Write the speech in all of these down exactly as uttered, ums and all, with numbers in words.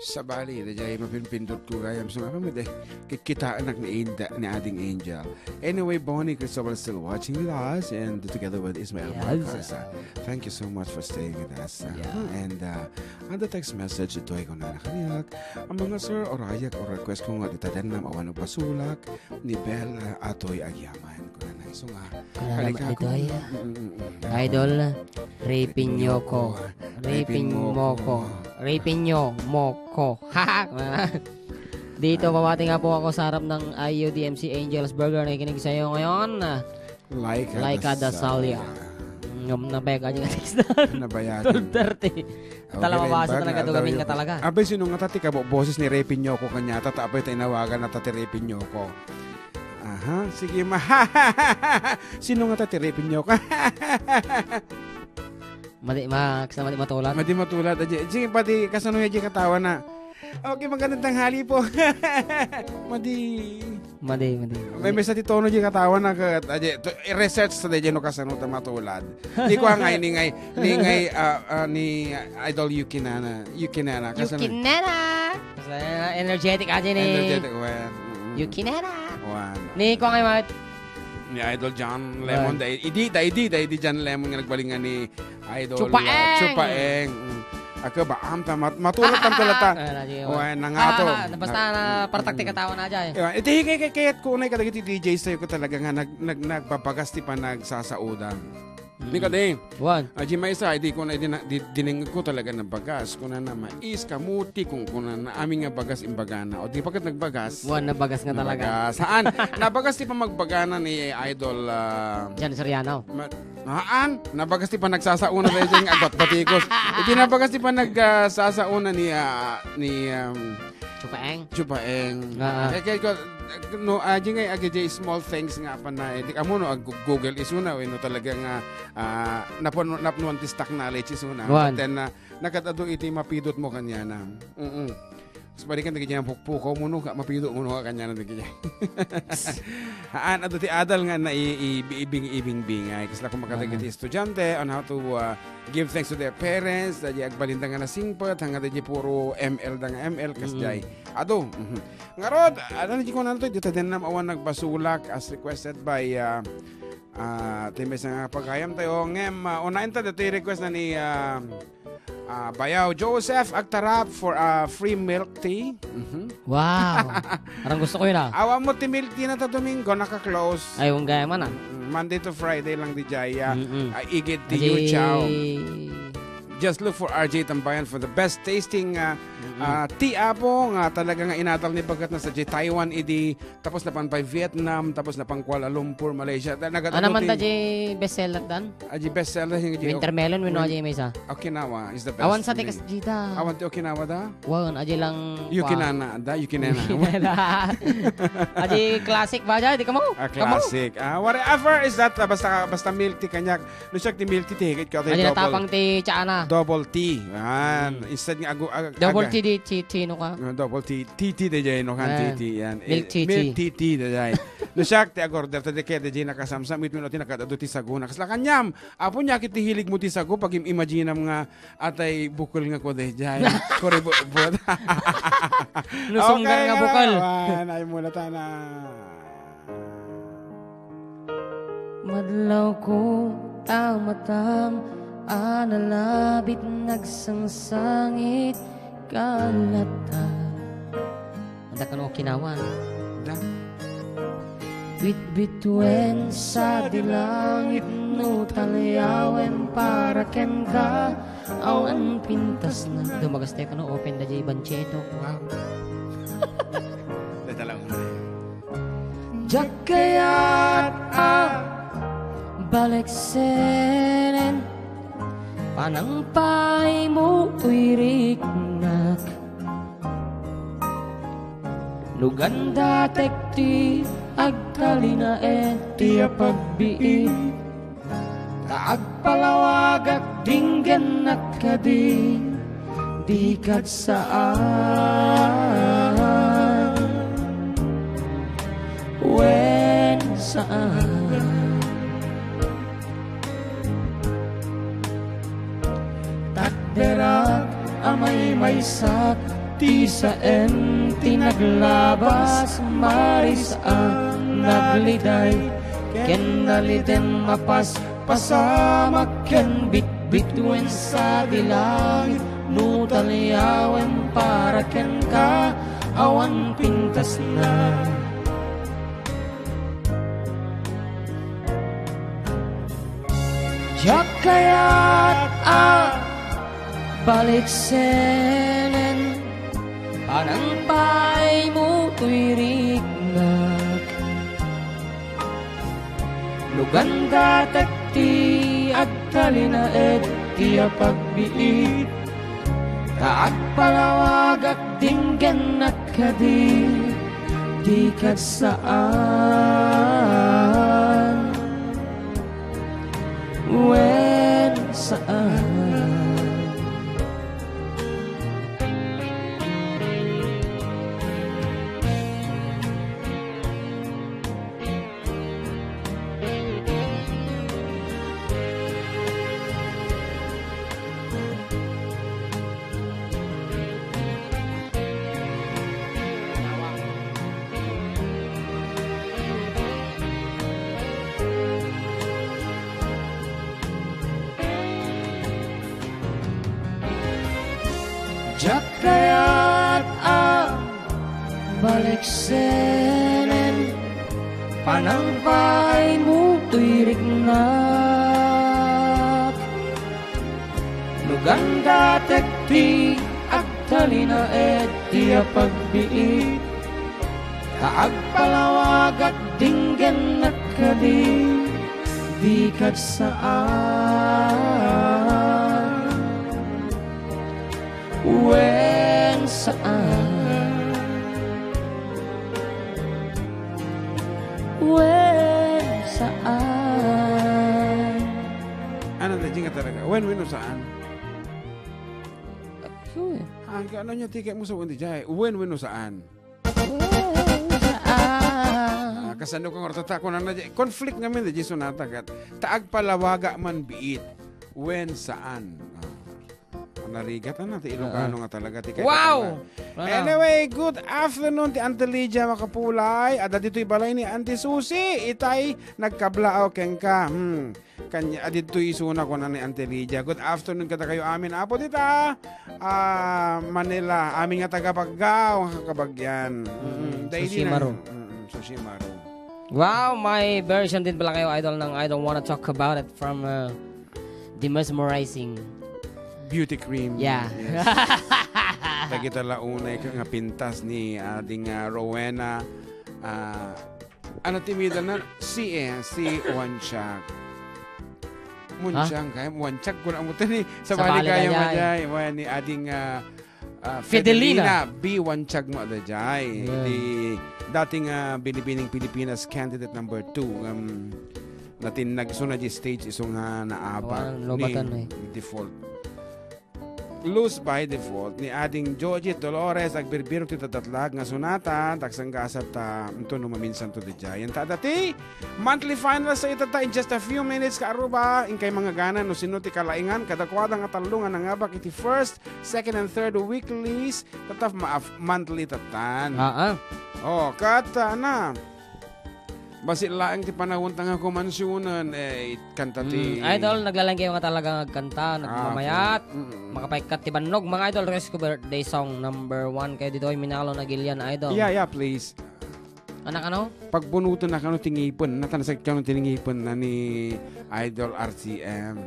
Sabali, daydiay mapinpindutko gayam. So, nga pa, madi, kikitaanak ni Inda-, ni Ading Angel. Anyway, Bonnie Cristobal is still watching with us and together with Ismael Yes. Marcos. Ah, thank you so much for staying with us. Ah, Yeah. and, ah, on the text message, itoy kunana kaniak, ang mga sir, orayak, o request ko nga, dita dennam awan agbasolak, ni Bel, ah, Atoy Agyaman. Kunana, isu nga, Kunana, kalikak-, itoy, mm, mm, mm, mm. Idol, rapinyo ko. Rapinyo ko. Rapinyo moko. Dito, pabati nga po ako sa harap ng I U D M C Angels Burger. Nakikinig sa'yo ngayon. Laika Laika Dasalia. Dasalia. Ngem, nabayagan yung text na. Nabayagan. Twelve thirty. Okay, Tala, mabasa Rainbag, talaga, na dugamin daw nga yung talaga. Abay, sino nga tati kabo-, boses ni Repinyo ko kanya, tata, abay, tinawagan na tati Repinyo ko. Aha, sige, ma-, sino nga tati Repinyo ko? Madi, ma-, sa madi matulat. Madi matulat, aji. Sige, pati kasano nga aji katawa na. Okay, magandang tanghali po. Madi. Madi, madi. May mesa ti tono di katawa na kat, aji, to, i-research sa dayjay no kasano ta matulad. Di ko angay, ni ngay, ni ngay, ah, ah, ni Idol Yukinana. Yukinana. Kasano? Yukinana! Basta energetic aja ni Energetic, well, mm. Yukinana! Wan. Ni ko angay, mat- Ni Idol John Lemon, Wan. da, idi, da, idi, da, idi John Lemon nga nagbalingan ni Idol, Chupaeng. ah, Chupaeng. Mm. Aka ba, am, ta, mat-, matulad tam talata. Ah, ah, ah, Wan, nangato. Ah, ah, basta na, partak ti katawa na dyan. Wan, iti, kay, kay, kayat ko unay kadagiti D Js tayo ko talaga nga nag-, nag-, nagbabagas ti panagsasauda. Mm. Ni kadi. Wan. Aji maysa, idi ko na, idi na, di, dinengko talaga nabagas. Kunana, mais, kamuti, kung kunana, amin nga bagas imbagana. O di pagkat nagbagas. Wan, nabagas nga talaga. Nabagas. Haan, nabagas ti pamagbagana ni Idol, ah, Jan Soriano. Ma-, haan, nabagas ti panagsasauna daydiay nga agbatbatikos. Iti nabagas ti panag, ah, sasauna ni, ah, ni, um, Chupaeng. Chupaeng. Ah, ah. Kay, kay, ko, no, aji nga, aji small things nga pa na, eh, di kamo no, ag-, Google isuna, wenno talaga nga, ah, napun-, napnuan ti stock knowledge isuna. Wan. But then, ah, nagkatado iti mapidot mo kanyana. Mm-mm. Mas balikan dagiti pukpukaw mo no, ka-, mapidot mo no, ka kanyana dagiti. Haan, adu ti adal nga na i-, i-, ibing-, ibingbingay. Kasla kung makadagiti Ah. estudiante on how to, ah, give thanks to their parents, dagiti agbalinda nga nasingpet, hanggang dagiti puro M L da nga M L, kas Mm. jay. Adu, mhm. Ngarud, ano ni Chico Nantoy, dita din nam awan nagbasulak as requested by, ah, ah, ti maysa nga pagayam tayo. Ngem, ah, unaen ta, dito yung request na ni, ah, ah, Bayaw Joseph Agtarap for a free milk tea. Mhm. Wow. Parang gusto ko yun, ah. Awan mo ti milk tea na ta Domingo, naka-close. Ay, yung gaya man, ah. Mm, Monday to Friday lang di jaya. Mm-mm. Ah, igit ti Adi Yu Chow. Just look for R J Tambayan for the best tasting, ah, Mm-mm. ah, tea, apo, nga talaga nga inadal ni bagat na sa Taiwan, idi, tapos napan pa Vietnam, tapos napan Kuala Lumpur, Malaysia. Ta-, nagad-, Ano ano man ti ta di bestseller dan? Ah, di bestseller, yung di Winter melon, win-, win-, aja may isa. Okinawa is the best Awan sa to me. Tikas di da. Awan ti Okinawa da? Wan, aja lang Yukinana, da? Yukinana. Yukinana. Aja classic ba aja? Di ka mo? Ah, Ka mo? Classic. Ah, whatever is that, ah, basta, basta milk tea kanyak. No siak ti milk tea, ti higit ko, Aja double, natapang ti tsaana. Double tea. Yan. Hmm. Instead nga agu-, ag-, Double aga. Tea di, tea, tea, no ka? Ah, double tea, tea, tea, di jay, no kan, Ah, tea, tea, yan. Milk Eh, tea, milk tea. Tea, tea, di jay. No siak ti ag-order, ta di kaya, di jay nakasamsam, it mo, ti nakadado ti saguna. Kasla kanyam, apo niya, kit ti hilig mo ti sago, pag im-, imaginam nga, atay bukol nga ko, di jay. Kuributbut. Lusunggan Okay, nga nga bukol. naman. Ay, muna tana. Madlawko ta matam a nalabit nagsangsangit kalata. Adda kano Okinawa. Da. Bitbituen sa di langit no talyawen para kenka. Awan pintasna. Dumagas tayo kano, open da jay bancheto. Wow. Dahil talagang Diak kayat a baleksenen, panangpay mo uyriknak. Lugan datek ti agtalinaed ti apagbiit. Ta agpalawagak dinggennak kadi, di kad saan. Wen saan. Takderak a maymaysak Ti saen ti naglabas, maris a nagliday, ken naliten a paspasamak ken bitbituen sadi langit, no taliawen para kenka, awan pintasna. Diak kayat a baliksenen, panangpaaymo toy riknak. Lugandatek ti agtalinaed ti apagbiit, ta agpalawagak dinggennak kadi, dikad saan. Wen saan. Diak kayat a baliksenen, panangpaaymo toy riknak. Lugandatek ti agtalinaed ti apagbiit, ta agpalawagak dinggennak kadi, dikad saan. Wen saan. Wen saan. Ano na, Jing, talaga? Wen, wen, o saan? Sure. Ah, ano niya, tiket mo sa Wendy Jai? Wen, wen, o saan? Wen saan. Ah, kasano ko nga orta, ta, kung ano, conflict namin, di sonata, kat, ta agpalawagak man biit. Wen saan. Ah. Narigat na ti Ilocano nga talaga ti kay Wow! Anyway, good afternoon ti Auntie Lydia Makapulay. Adda ditoy balay ni Auntie Susie. Itay nagkablaaw kenka. Hmm. Kanya, aditoy isuna kuna ni Auntie Lydia. Good afternoon kadakayo amin, Apo dita. Ah, Manila. Amin nga taga Baggao, nga kabagyan. Mm, Sushi Maru. Mm, Sushi Maru. Wow, may version din pala kayo, Idol, ng I Don't Wanna Talk About It from, uh, The Mesmerizing Beauty Cream. Yeah. Yes. Dagita la unay ka nga pintas ni, ah, ding, ah, Rowena, ah, ano ti middle na? Si, eh, si Wanchak. Munchang kay Wanchak, kuna mo tani. Sa Sa bali kayo Balikayay. Nga jay. Wen, ni ading, ah, ah, Fidelina. Fidelina B. Wanchak mo da jay. Yeah. Di dating, ah, Binibining Pilipinas candidate number two. Um, natin nagsunod di stage iso nga naabak Awan, lobatan ni eh. Default. Lose by default ni ading Joji Dolores, agbirbirok ti tatatlag nga sonata, tagsanggasat ta, ento no maminsan to di jay. Yan ta dati, monthly finals sa itata in just a few minutes, kaaruba, inkay mga gana, no sino ti kalaingan, kadakuada nga tallo nga nangabak iti first, second, and third weeklies, tatap ma-, monthly tatan. Ah, ah. Oh, kat, ah, na, Basi laeng ti panawon ta nga kumansionen, eh, kanta ti Mm, idol, naglalang kayo nga talaga nga agkanta, Ah, nagmamayat. Okay. Mm. Makapaikkat ti bannog, mga idol, rescue birthday song number one kayo dito, ay Minalo na Gilian, idol. Yeah, yeah, please. Anak, ano? Pagbunutan na kano ti ngipen, natanasag kano ti ngipen na ni Idol R C M.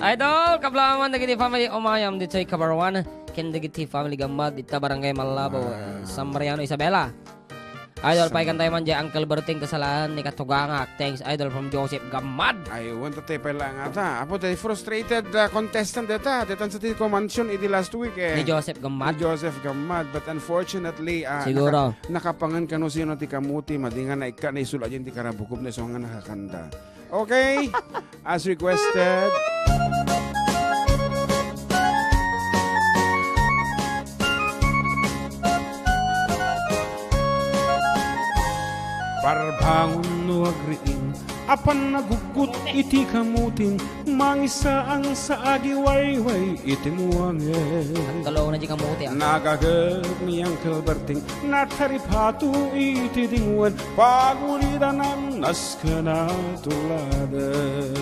Idol, kablaman dagiti family umayam ditoy Kabarwan, ken dagiti family gammad, ita barangay Malabo, Ah. San Mariano, Isabela. Idol, Sa- paikan tayo man di Uncle Berting Kasalan ni Katugangak. Thanks, idol, from Joseph Gamad. Ay, wen, tatay pala nga ta. Apo, tayo frustrated, ah, contestant deta. Detan sa ti kumansion idi last week, eh. Ni Joseph Gamad? Ni Joseph Gamad. But unfortunately, ah, Siguro. naka-, nakapangan kano sino ti kamuti, madingan na ikka na isula dyan ti karabukob na iso nga nakakanta. Okay? As requested. Parbangon no agriing, Apan naguggut iti kamutin, mangisaang sa agiwayway iti muangen. Nagdalaw na di kamuti, ah. Nagagep ni Uncle Berting, nataripato iti dingwen, pagulidanan nasken a tuladen.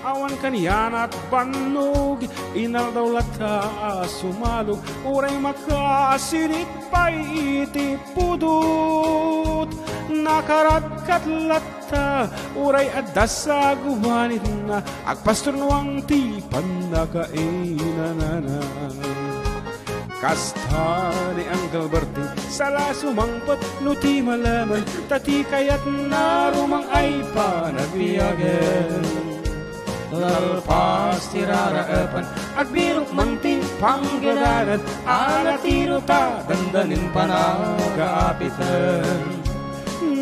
Awan kanianat bannog, inaldaw latta a sumalog, uray makasinit pay iti pudot. Nakaradkat latta, uray adda saguanitna, agpasturnuang ti pannakainanana. Kasta ni Uncle Berting, sala sumangpet no ti malemen, ta ti kayatna rumang ay panagbiagen. Nalpas ti raraepan, agbirok man ti panggadanan, ala ti ruta, dandanin panagaapiten.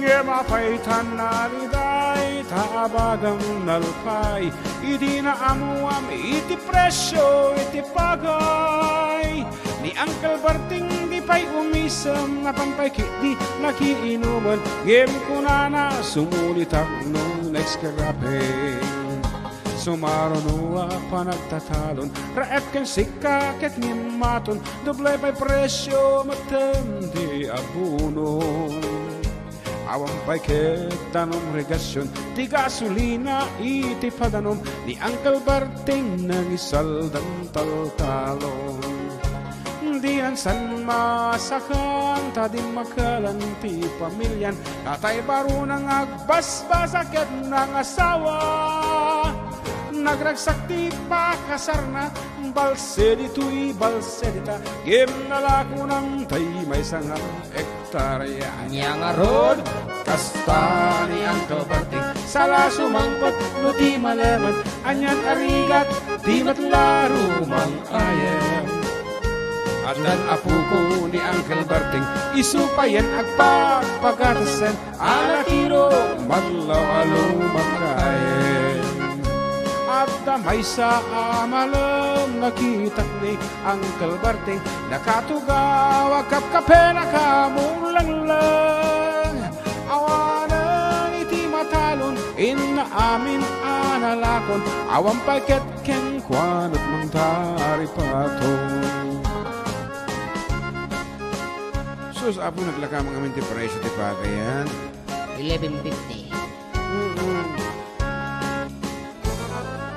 Ngem apay ta nariday, ta abagam nalpay, idi naammuam iti presio iti pagay. Ni Uncle Berting di pay umisem, napan pay ketdi nakiinumen, ngem kunana, sumulitak no next karape. Sumaruno a panagtatalon, raep ken sika ket ngimmaton, doble pay presio metten ti abono. Awan pay ket danom regasion ti gasolina iti padanom ni Uncle Berting nangisaldan taltalon. Dinan san masakan ta dimmakkelan ti pamilian, tatay baruna nga agbasbasa ket nangasawa. Nagragsak ti pakasarna, balse ditoy, balse dita, ngem nalakonan tay maysa nga hektarya. Ania ngarud? Kasta ni Uncle Berting, sala sumangpet no ti malemen, anian a rigat ti met la rumang ayem. Addan apoko ni Uncle Berting, isu payen agpagpagatasen, ala ti rumang law a lumang kayen. Adda maysa a malem, nakitak ni Uncle Berting, nakatugaw a kapkape, nakamulenglang. Awanen iti matalon, inna amin a nalakon, awan pay ket kenkuana ti mangtaripato. Sus, Apo, naglaka man ngamin ti presio ti pagayan. Eleven fifty. Mm-mm.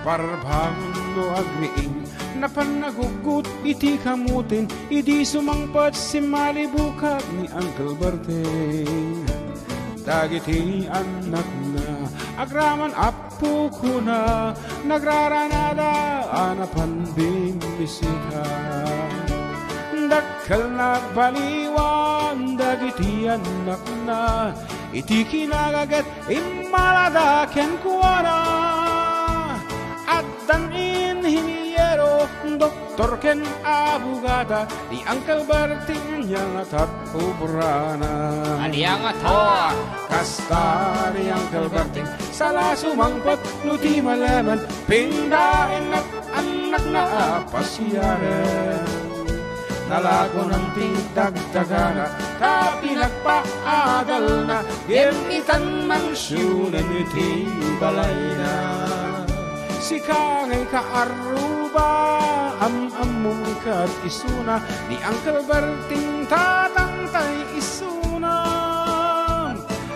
Parpar no agriing, napan naguggut iti kamutin, idi sumangpet simmalibukak ni Uncle Berting. Dagiti annakna, agraman a pukona, nagraranada a napan bimmisita. Dakkel nagbaliwan dagiti annakna, iti kinagaget immalada kenkuana. Addan inhiniero, doktor ken abugada, ni Uncle Berting ania nga tat obrana. Ania nga tat? Kasta ni Uncle Berting, sala sumangpet no ti malemen, pindaenna annakna a pasiaren. Nalakonan ti dagdagana, ta pinagpaadalna, ngem itan mansionen iti balayna. Sika ngay kaarruba, am-ammom ket isuna, ni Uncle Berting tatangtay isuna.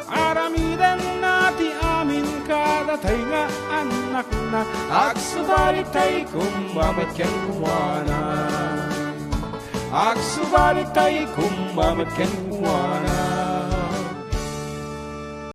Aramidenna ti amin kadatay nga annakna, agsubalitay koma met kenkuana. Agsubalitay koma met kenkuana.